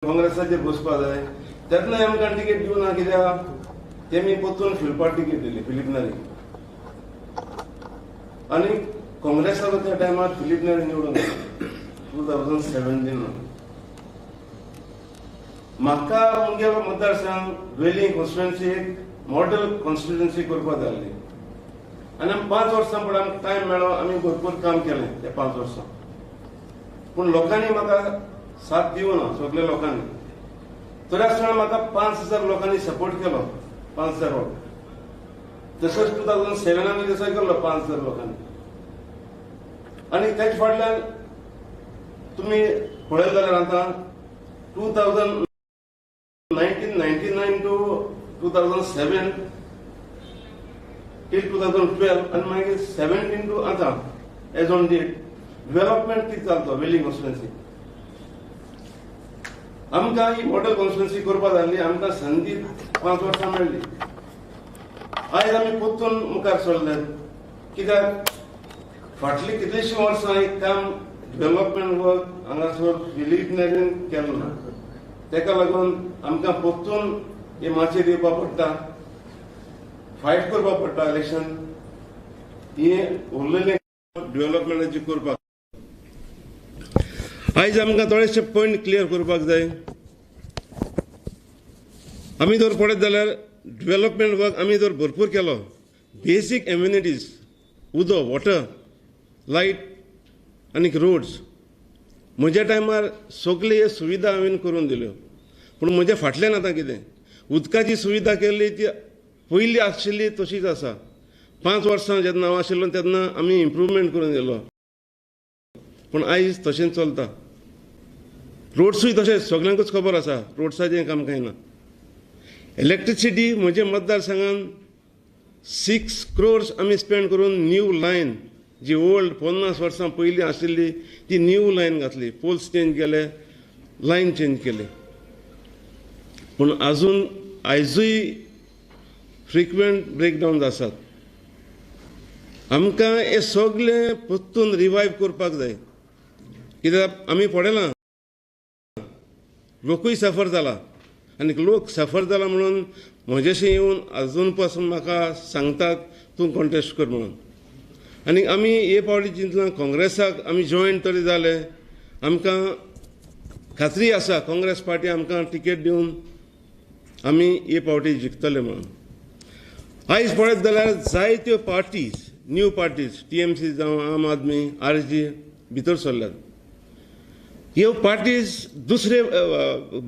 काँग्रेसाचेर बसपा जाय तेन्ना आमकां तिकेट दिवना कित्याक तेमी परतून फिलपाक तिकेट दिली फिलीप नेरी आनी काँग्रेसाचो त्या टायमार फिलीप नेरी निवडून 2017. म्हाका मुगेलो मतदारसंघ वेलींग कॉन्स्टिट्युएन्सी एक मॉडेल कॉन्स्टिट्युएन्सी करपाक जाय आसली आनी आमी 5 वर्सां पळय आमकां टायम मेळ्ळो, आमी भरपूर काम केलें त्या 5 वर्सां. पूण लोकांनी म्हाका साथ दिवना सगल्या लोकांनी. तरी आसतना म्हाका 5000 लोकांनी सपोर्ट केलो, 5000 वोट. तसोच 2007नान तसो केल्लो 5000 लोकांनी. आनी तेच्या फाटल्यान तुमी पळयत जाल्यार आतां 2000 1999 to 2007 till 2012 आनी मागीर 17 टू आतां एज ऑन डेट डेव्हलपमेंट कितें चलतो वेलिंग कॉन्स्टिट्युएन्सी. आमकां ही मॉडेल कॉन्स्टिट्युएन्सी करपा जाल्ली, आमकां संदी 5 वर्सां मेळ्ळी. आयज आमी परतून मुखार सरले कित्याक फाटलीं कितलींशीं वर्सां एक काम डेव्हलपमेंट वर्क हांगासर फिलीप नेरीन केलें ना. तेका लागून आमकां परतून हे माचयेर येवपा पडटा, फायट करपाक पडटा इलेक्शन ही उरलेलें डेव्हलपमेंटाची करपाक. आयज आमकां थोडेशे पॉयंट क्लियर करपाक जाय. आमी जर पळयत जाल्यार डेव्हलपमेंट वर्क आमी जर भरपूर केलो, बेसीक एम्युनिटीज, उदक, वॉटर, लायट आनी रोड्स, म्हज्या टायमार सगळे सुविधा हांवें करून दिल्यो. पूण म्हज्या फाटल्यान आतां कितें उदकाची सुविधा केल्ली ती पयली आशिल्ली तशीच आसा. 5 वर्सां जेन्ना हांव आशिल्लो तेन्ना आमी इम्प्रुवमेंट करून दिलो, पूण आयज तशेंच चलता. रोड्सूय तशेंच, सगल्यांकूच खबर आसा, रोड्साचें काम कांय ना. इलेक्ट्रिसिटी म्हज्या मतदारसंघान 6 क्रोर्स आमी स्पेंड करून न्यू लायन, जी ओल्ड 50 वर्सां पयलीं आशिल्ली ती न्यू लायन घातली, पोल्स चेंज केले, लायन चेंज केले, पूण आजून आयजूय फ्रिक्वंट ब्रेकडावन आसात. आमकां हें सगळें परतून रिवायव करपाक जाय कित्याक आमी पळयलां लोकूय सफर जाला आनी लोक सफर जाला म्हणून म्हजेशी येवन आजून पासून म्हाका सांगतात, तूं कॉन्टेस्ट कर म्हणून. आनी आमी हे फावटी चिंतलां, काँग्रेसाक आमी जॉयन तरी जाले, आमकां खात्री आसा काँग्रेस पार्टी आमकां टिकेट दिवन आमी हे फावटी जिखतले म्हणून. आयज पळयत जाल्यार जायत्यो पार्टीज, न्यू पार्टीज, टीएमसी जावं, आम आदमी, आरजी भितर सरल्यात. ह्यो पार्टीज दुसरे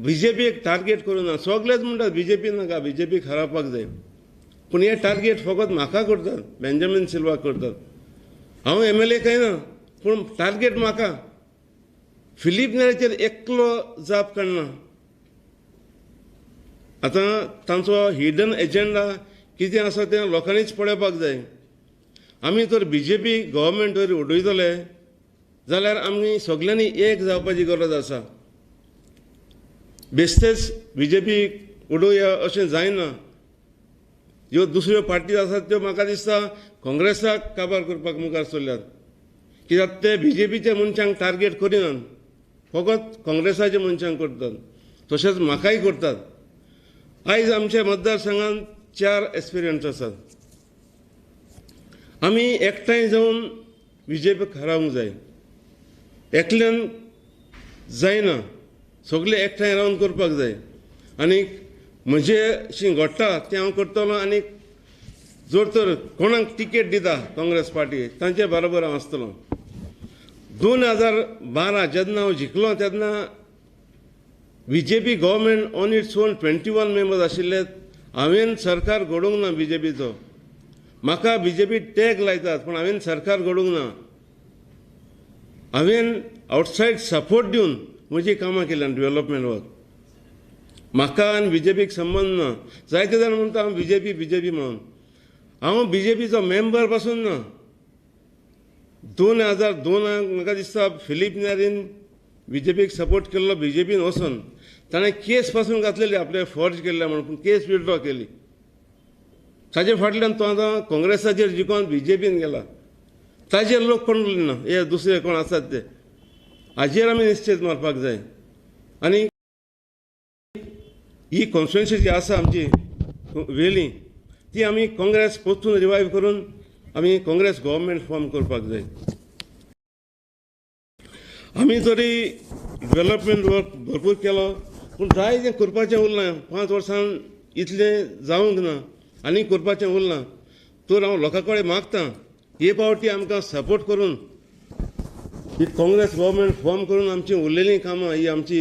बीजेपीक टार्गेट करूं ना. सगळेच म्हणटात बीजेपी नाका, बीजेपीक हारोवपाक जाय, पूण हे टार्गेट फकत म्हाका करतात, बेंजामीन सिल्वाक करतात. हांव एमएलए काय ना, पूण टार्गेट म्हाका. फिलीप नेरीचेर एकलो जाप काडना. आतां तांचो हिडन एजेंडा कितें आसा तें लोकांनीच पळोवपाक जाय. आमी तर बीजेपी गव्हर्मेंट जर उडयतले जाल्यार आमी सगल्यांनी एक जावपाची गरज आसा. बेश्टेच बीजेपी उडोवया अशें जायना. ह्यो दुसऱ्यो पार्टी आसात त्यो म्हाका दिसता काँग्रेसाक काबार करपाक मुखार सरल्यात, कित्याक ते बीजेपीच्या मनशांक टार्गेट करिनात, फकत काँग्रेसाच्या मनशांक करतात. तशेंच म्हाकाय करतात. आयज आमच्या मतदारसंघात चार एस्पिरंट्स आसात. आमी एकठांय जावन बीजेपीक हारोवंक जाय. एकल्यान जायना, सगळे एकठांय रावन करपाक जाय. आनी म्हजे घडटा तें हांव करतलो आनी जर तर कोणाक टिकेट दिता काँग्रेस पार्टी, तांचे बरोबर हांव आसतलो. 2012 जेन्ना हांव जिखलो तेन्ना BJP government on its own 21 members आशिल्ले. हांवें सरकार घडोवंक ना बीजेपीचो. म्हाका बीजेपी टॅग लायतात, पूण हांवें सरकार घडोवंक ना. हांवें आवटसायड सपोर्ट दिवन म्हजी कामां केल्यान, डेव्हलपमेंट वर्क. म्हाका आनी बीजेपीक संबंद ना. जायते जाण म्हणटा हांव बीजेपी बीजेपी म्हणून. हांव बीजेपीचो मेंबर पासून ना. 2002नाक म्हाका दिसता फिलीप नेरीन बीजेपीक सपोर्ट केल्लो. बीजेपीन वचून ताणें केस पासून घातलेली आपले फॉर्ज केल्ले म्हणून, पूण केस विड्रॉ केली. ताजे फाटल्यान तो आतां काँग्रेसाचेर जिखोन बीजेपीन गेला. ताजेर लोक कोण उलयना, हे दुसरे कोण आसात ते. हाजेर आमी निश्चीत मारपाक जाय आनी ही कॉन्स्टिट्युएन्सी जी आसा आमची वेली ती आमी काँग्रेस परतून रिवायव करून आमी काँग्रेस गव्हर्मेंट फॉर्म करपाक जाय. आमी तरी डेवलपमेंट वर्क भरपूर केलो पूण जाय तें करपाचें उरलां. 5 वर्सां इतलें जावंक ना आनी करपाचें उरलां. तर हांव लोकां कडेन मागता हे पावटी आमकां सपोर्ट करून ही काँग्रेस गव्हर्मेंट फॉर्म करून आमची उरलेलीं कामां ही आमची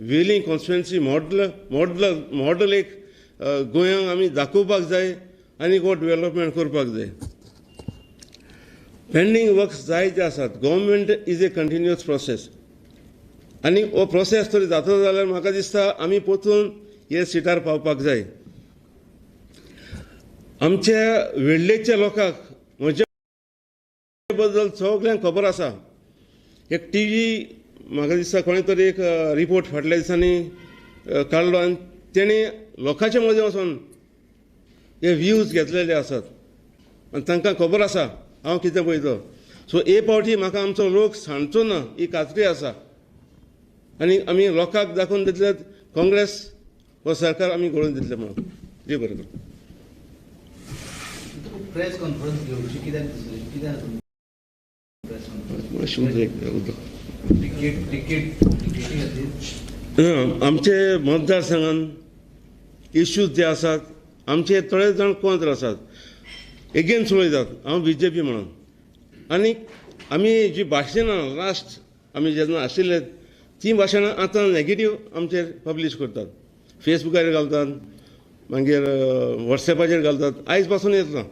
वेली कॉन्स्टिट्युएन्सी मॉडल मॉडल मॉडल एक गोंयांक आमी दाखोवपाक जाय आनी हो डेवलपमेंट करपाक जाय. पेंडींग वर्क्स जायते आसात. Government is a continuous process आनी हो प्रोसेस तरी जातलो जाल्यार म्हाका दिसता आमी परतून हे सिटार पावपाक जाय. आमच्या वेळ्ळेच्या लोकांक म्हज्या बद्दल सगल्यांक खबर आसा. एक टी व्ही म्हाका दिसता कोणें तरी एक रिपोर्ट फाटल्या दिसांनी काडलो आनी तेणें लोकांच्या मदीं वचोन हे व्यूज घेतलेले आसात आनी तांकां खबर आसा हांव कितें पळयतो. सो हे पावटी म्हाका आमचो लोक सांडचो ना ही खात्री आसा आनी आमी लोकांक दाखोवन दितले काँग्रेस हो सरकार आमी घडोवन दितले म्हणून. जी बरें करूं. प्रेस कॉन्फरन्स घेवची कित्याक दिसली? कित्याक प्रेस कॉन्फरन्स? तिकीट तिकीट तिकेटी खातीर आमचे मतदारसंघान इश्यूज जे आसात आमचे थोडे जाण कोंत्र आसात, एगेन्स्ट उलयतात हांव बी जे पी म्हणून. आनी आमी जी भाशणां लास्ट आमी जेन्ना आशिल्ले ती भाशणां आतां नेगेटीव आमचेर पब्लीश करतात, फेसबुकार घालतात, मागीर वॉट्सॅपाचेर घालतात. आयज पासून येतलो.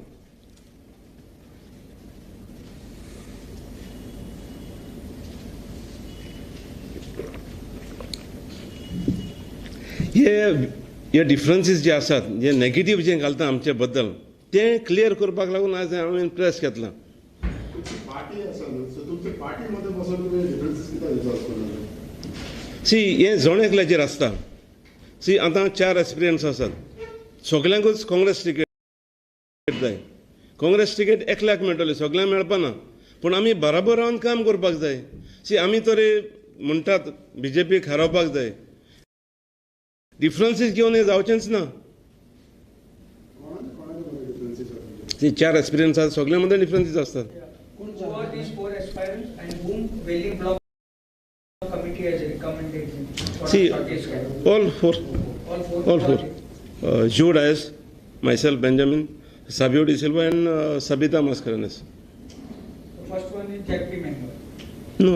हे डिफरन्सीस जे आसात जे नेगेटीव जे घालता आमचे बद्दल तें क्लियर करपाक लागून आज हांवें प्रेस घेतला. सी हें जण एकल्याचेर आसता. सी आतां 4 एस्पिरंट्स आसात, सगल्यांकूच काँग्रेस तिकेट जाय. काँग्रेस तिकेट एकल्याक मेळटली, सगल्यांक मेळपाना. पूण आमी बराबर रावन काम करपाक जाय. सी आमी तरी म्हणटात बी जे पीक हारोवपाक जाय, डिफरन्सीस घेवन हें जावचेंच ना. ती 4 एस्पिरंट्स आसात, सगळ्यां मदें डिफरन्सीस आसतात. See, all four, all four. Joe Dias, myself Benjamin, Savio D'Silva and Sabita Mascarenhas. The first one is ZP member. No,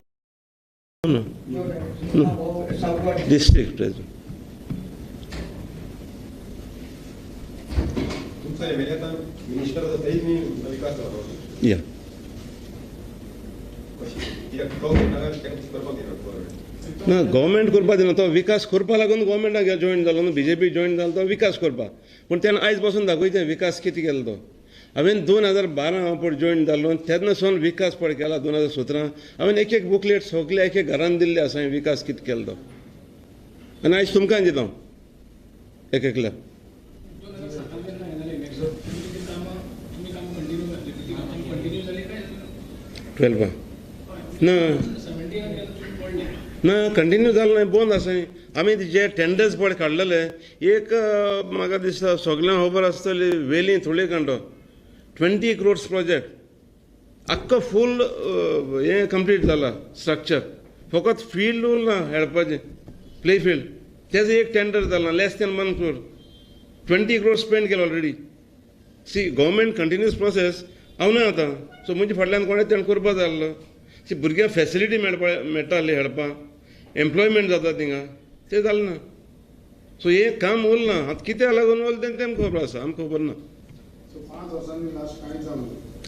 no, no. District president. तुमचा एम एल ए आता मिनिस्टर जाता न्ही विकास जाता. या. ना गव्हर्मेंट करपा दिना, तो विकास करपा लागून गव्हर्मेंटाक जॉयन जालो न्हू, बी जे पी जॉयन जालो तो विकास करपाक. पूण तेन्ना आयज पासून दाखयता विकास कितें केलो तो. हांवें 2012 हांव पळय जॉयन जालो तेन्ना सावन विकास पळय केला. 2017 हांवें एक एक बुकलेट सगळे एक एक घरान दिल्ले आसा विकास कितें केलो तो. आनी आयज तुमकां दिता एक एकल्याक. 12 ना ना कंटिन्यू जालें ना, बंद आसा. आमी जे टेंडर्स पळय काडलेले एक म्हाका दिसता सगल्यांक खबर आसतली वेली थोडे कांडो 20 क्रोर्स प्रोजेक्ट आख्खो फूल हें कंप्लीट जाला स्ट्रक्चर, फकत फिल्ड उरलां खेळपाचें प्ले फिल्ड, तेजो एक टेंडर जाला less than 1 crore. 20 crore spend केलो already. See government continuous process हांव ना आतां. सो म्हजे फाटल्यान कोणें तेणें करपा जाय आसलो. सी भुरग्यांक फेसिलिटी मेळटाली खेळपाक, एम्प्लॉयमेंट जाता थिंगा, तें जालें ना. सो हें काम उरलां आतां कित्याक लागून उरलें तें तेमकां खबर आसा, आमकां खबर ना.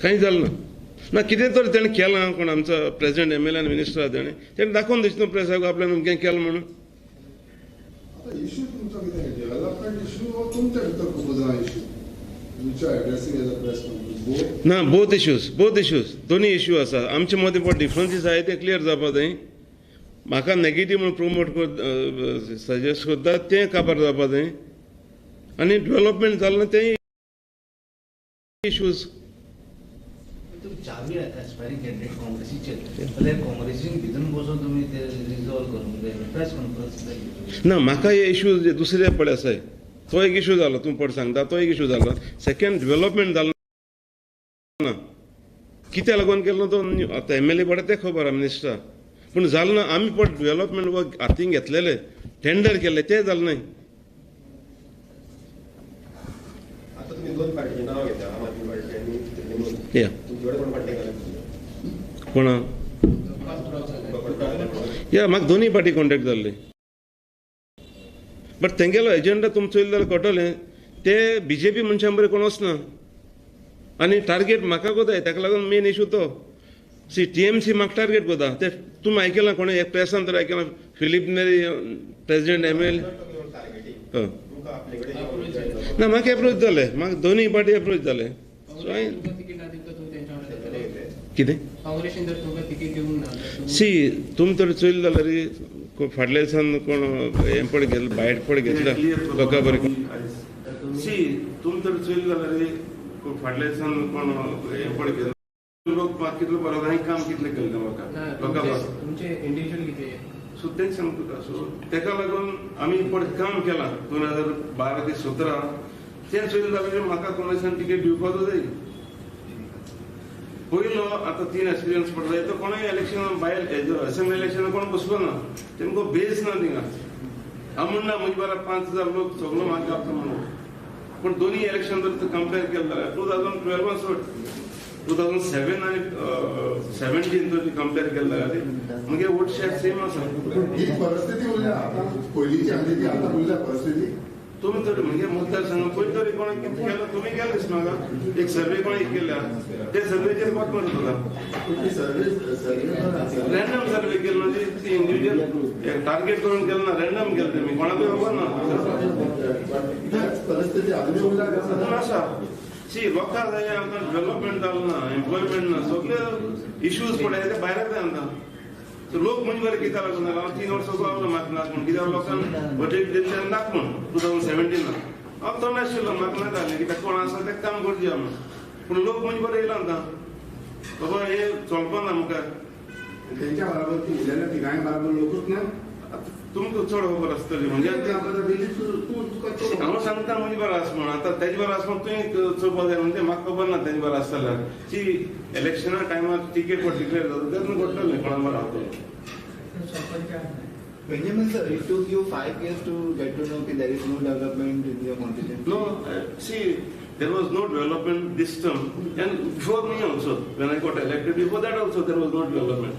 कांय जालें ना. ना कितें तर तेणें केलां, कोण आमचो प्रेसिडेंट एम एल ए आनी मिनिस्टर आसा तेणें तेणें दाखोवन दिसता न्हू प्रेसाक आपल्यान अमकें केलां म्हणून. ना बोथ इश्यूज, बोथ इश्यूज, दोनूय इश्यू आसा आमचे मदीं. पळय डिफरन्सीस आहाय ते क्लियर जावपा जाय. म्हाका नेगेटीव म्हणून प्रोमोट कर सजेस्ट करता तें काबार जावपा जाय आनी डेवलपमेंट जालें ना तेंय इश्यूज. चारूय एस्पायरींग कॅन्डिडेट काँग्रेसीचे जाल्यार काँग्रेसीन भितून बसून तुमी ते रिजॉल्व करूंक जाय, प्रेस कॉन्फरन्स. ना, म्हाका हे इशू जे दुसरे पळय आसाय, तो एक इशू जालो, तूं पळय सांगता तो एक इशू जालो. सेकंड, डेव्हलपमेंट जालो ना, कित्याक लागून केलो तो आतां एमएलए पळय तें खबर आहा मिनिस्टर, पूण जालें ना. आमी पळय डेव्हलपमेंट वर्क हातीन घेतलेले, टेंडर केल्ले, ते जालें न्हय. आतां तुमी दोन पार्टीचें नांव घेता, आम आदमी पार्टी आनी तृणमूल. या. तुमचे कडेन कोण कॉन्टेक्ट जाले? कोणा? या, म्हाका दोनूय पार्टी कॉन्टेक्ट जाल्ले, बट तेंगेलो एजेंडा तुमचो चोयलो जाल्यार कळटलें, ते बीजेपी मनशां बरें कोण वचना आनी टार्गेट म्हाका कोताय, ताका लागून मेन इशू तो. सी, टीएमसी म्हाका टार्गेट कोता, ते तुमी आयकलां कोणें एक प्रेसान तर आयकलां, फिलीप नेरी प्रेसिडेंट एमएल. ना, म्हाका एप्रोच जाले, म्हाका दोनूय पार्टी एप्रोच जाले. सो हांवें कितें सी, तुमी तर चोयलें जाल्यार फाटल्या दिसान कोण हें पळय घेतलें, बायट पळय घेतला लोकां बरें. सी, तुमी तर चोयलें जाल्यार फाटल्या दिसान कोण हें पळय घेतला, लोक कितलो बरो, हांवें काम कितलें केलें लोकां लोकां. सो तेंच सांगता तुका. सो तेका लागून आमी पळय काम केलां 2012 ते 17, तें चोयलें जाल्यार म्हाका काँग्रेसान टिकेट दिवपाचो जाय. पयलो आतां 3 एक्सपिरियन्स पडटा, तो कोणूय इलेक्शन भायर असेंब्ली इलेक्शन कोण बसलो ना, तेमकां बेस ना थिंगा. हांव म्हणना म्हजे बारा 5000 लोक सगलो म्हाका गावता म्हणून, पूण दोनूय इलेक्शन जर कंपेर केलें जाल्यार 2012 सोड, 2007 आनी 17 जर कंपेर केलें जाल्यार म्हगे वोट शेअर सेम आसा. ही परिस्थिती उरल्या आतां पयलींची आसली ती आतां उरल्या परिस्थिती. तुमी तर म्हणजे मतदारसंघ खंय तरी कोणें कितें केलां, तुमी केलें दिसता म्हाका एक सर्वे कोणें केल्या, ते सर्वेचेर मत मारता तुका. रॅन्डम सर्वे केलो म्हणजे इंडिव्हिज्युअल टार्गेट करून केलं ना, रॅन्डम केलं तुमी, कोणाकूय खबर ना. परिस्थिती अजून आसा. सी, लोकांक जाय आमकां डेव्हलपमेंट जालें ना, एम्प्लॉयमेंट ना, सगळे इश्यूज पळय ते भायर येता आमकां. सो लोक म्हणजे बरें कित्याक लागून जालें, हांव 3 वर्सां गावलो म्हाका नाक म्हूण, कित्याक लोकांक वटेक दिल्लें नाक म्हूण 2017 हांव तण आशिल्लो, म्हाका नाका जालें कित्याक कोण आसा तेका काम करचें म्हूण. पूण लोक म्हणजे बरें येयला आतां, बाबा हे चलपा ना मुखार. तेंच्या बराबर ती उलयल्या तिगांय बराबर लोकूच ना, तुमकां चड खबर आसतली. म्हणजे हांव सांगता म्हणजे बरो आसा म्हूण, आतां तेजे बरो आसा म्हूण तुवें चोवपा जाय, म्हणजे म्हाका खबर ना तेजे बरो आसा जाल्यार. सी, इलेक्शना टायमार टिकेट डिक्लेअर जाता तेन्ना कळटलें कोणा बरो आसा. Benjamin sir, it took you 5 years to get to know that there is no development in your constituency. No, see, there was no development this term, and before me also, when I got elected, before that also there was no development.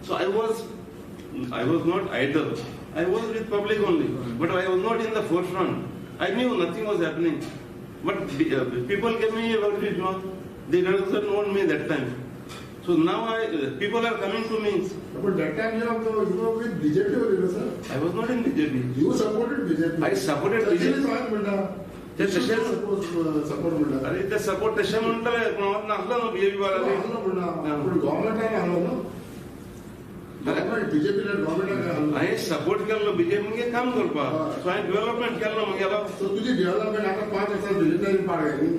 So I was not idle. I was with public only, but I was not in the forefront. I knew nothing was happening, but people gave me a verdict. No, they didn't want me that time. So now people are coming to me. But that time you were with BJP only, sir? I was not in BJP. You supported BJP. I supported BJP. ते तशें support म्हणटा. अरे ते support तशें म्हणटले, पूण हांव नासलो न्हू बीजेपी वाला. पूण गव्हर्मेंटान आसलो न्हू, बीजेपी गव्हर्मेंटान. हांवें सपोर्ट केल्लो बीजेपी मुगे काम करपाक, सो हांवें डेव्हलपमेंट केल्लो मुगेलो. सो तुजी डेव्हलपमेंट आतां 5 वर्सां बीजेपी पाड घाली,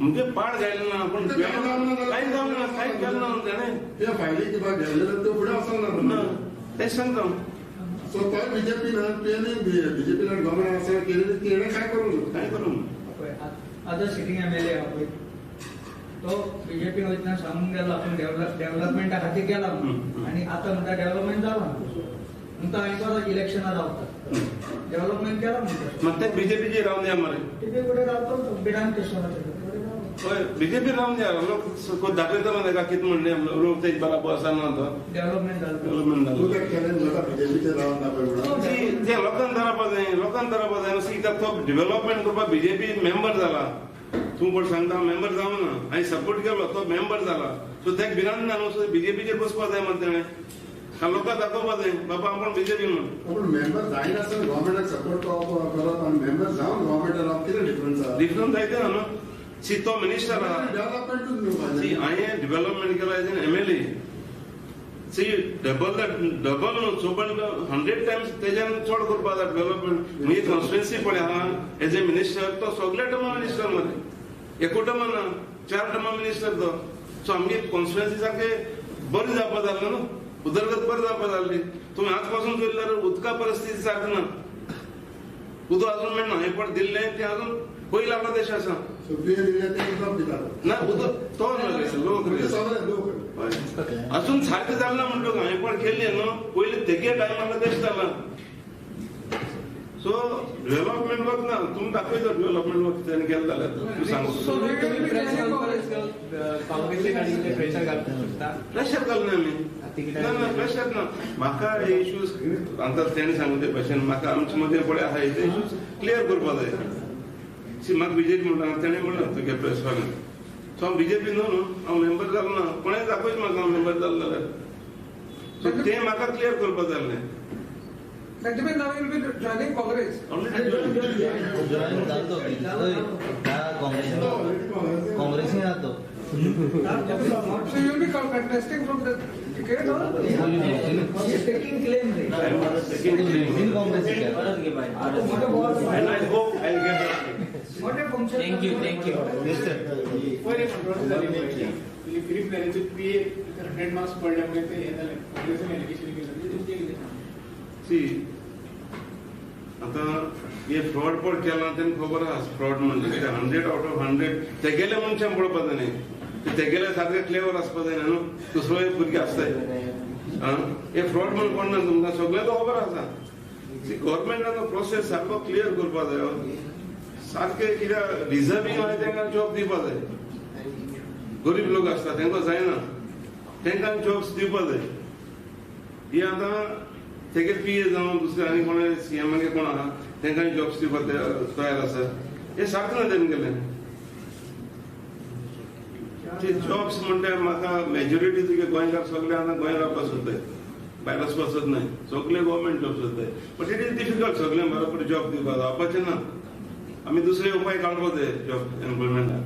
मुगे पाड घायलें ना, पूण कांय जावं ना, कांय केलें ना ताणें. ते फायली कित्याक घेतलेले त्यो फुडें वचोंक ना, तें सांगता. सो तो बीजेपी ना, तुवें बीजेपी गव्हर्मेंट आसा केलें, तेणें काय करूं, काय करूं. आतां सिटींग एमएलए आहा पळय, तो बीजेपीन वयतना सांगून गेलो आपूण डेव्हलपमेंटा खातीर गेला म्हणून, आनी आतां म्हणटा डेव्हलपमेंट जाला म्हणटा, हांवें परत इलेक्शनां रावता डेव्हलपमेंट केला म्हणटा. मग ते बीजेपीचे रावन द्या मरे, टिपी कडेन रावतो बिरान स्टेशनाचेर. हय, बीजेपी रावन द्या, लोक दाखयता मरे ताका कितें म्हणलें, लोक तेज बराबर आसा ना तो डेव्हलपमेंट जालें, डेव्हलपमेंट तूं जालें. तें चॅलेंज जाता बीजेपीचेर रावन ना पळय म्हणून. ते लोकांक धरपा जाय, लोकांक धरपा जाय. कित्याक तो डेव्हलपमेंट करपाक बीजेपी मेंबर जाला, तूं कोण सांगता मेंबर जावं ना, हांवें सपोर्ट केलो तो मेंबर जाला, सो तेका भिरांत ना न्हू, सो बीजेपीचेर बसपा जाय मरे तेणें, लोकांक दाखोवपा जाय बाबा आपूण बीजेपी म्हणून. पूण मेंबर जायनासतना गव्हर्मेंटाक सपोर्ट करप आनी मेंबर जावन गव्हर्मेंटाक रावप कितें डिफरन्स आसा? डिफरन्स जायते ना न्हू. सी, तो मिनिस्टर आहा, डेव्हलपमेंटूच सी, हांवें डेव्हलपमेंट केला as an MLA. See, double double न्हू, चोबल 100 टायम्स तेज्यान चड करपा जाय डेव्हलपमेंट. म्हजी कॉन्स्टिट्युएन्सी पळय आहा एज ए मिनिस्टर, तो सगळे टर्मा मिनिस्टर मरे, एकू टर्मा ना, 4 टर्मा मिनिस्टर तो. सो आमगे कॉन्स्टिट्युएन्सी सारकें बरें जावपा जालें न्हू, उदरगत बरी जावपा जाल्ली. तुमी आज पासून चोयल्यार उदका परिस्थिती सारकी ना, उदक अजून मेळना. हे पण दिल्लें तें अजून पयलीं आपलो देश आसा ना उदक तो लोक अजून सारकें जालें ना म्हणटा हांवें पण केल्लें न्हू पयलीं तेगे टायमार देश जाला. सो डेव्हलपमेंट वर्क ना तुमी दाखयता डेव्हलपमेंट वर्क तेणें केलें जाल्यार तूं सांगू. प्रेशर घालना आमी, ना ना प्रेशर ना. म्हाका हे इश्यूज आतां तेणें सांगू ते भशेन म्हाका आमचे मदीं पळय आसा ते इश्यूज क्लियर करपा जाय. सी म्हाका बीजेपी म्हणटा तेणें म्हणलां तुगे प्रेस वाल्यान. सो हांव बीजेपी न्हू न्हू, हांव मेंबर जालो ना, कोणें दाखयच म्हाका हांव मेंबर जालो जाल्यार. सो तें म्हाका क्लियर करपा जाय आसलें. Benjamin, now you will be joining Congress. Join जातो Congress जातो. So you will be contesting from the ticket or? Taking claim. Taking Congress. And I hope I'll get it. What a function. Thank you, thank you. Yes sir. Philip प्लॅनाचे P 100 marks पडल्यामुळे ते हे जालें काँग्रेसीन allegation केलें तुमचें कितें? C आतां हे फ्रॉड पड केला तेन्ना खबर आसा फ्रॉड म्हणजे कितें. 100 out of 100 तेगेले मनशां पळोवपा जाय न्ही, तेगेले सारके क्लेवर आसपा जाय न्हू, दुसरो एक भुरगे आसताय. आं हे फ्रॉड म्हण कोण ना तुमकां सगळें खबर आसा. सी गव्हर्मेंटाचो प्रोसेस सारको क्लियर करपा जाय, सारकें कित्याक डिजर्वींग आसा तांकां जॉब दिवपा जाय. गरीब लोक आसता तांकां जायना, तांकां जॉब्स दिवपा जाय. ही आतां तेगे पी ए जावं दुसरे आनी कोण सी एमागे कोण आहा तांकां जॉब्स दिवपाक तयार आसा. हे सारकें ना तेमगेलें ते जॉब्स म्हणटा. म्हाका मेजॉरिटी तुगे गोंयकार सगळे आतां गोंय रावपाक सोदताय, भायर वचपाक सोदनाय, सगळे गव्हर्मेंट जॉब सोदताय. बट it is difficult सगळ्यांक बरोबर जॉब दिवपाक जावपाचें ना. आमी दुसरे उपाय काडपाक जाय जॉब एम्प्लॉयमेंटाक.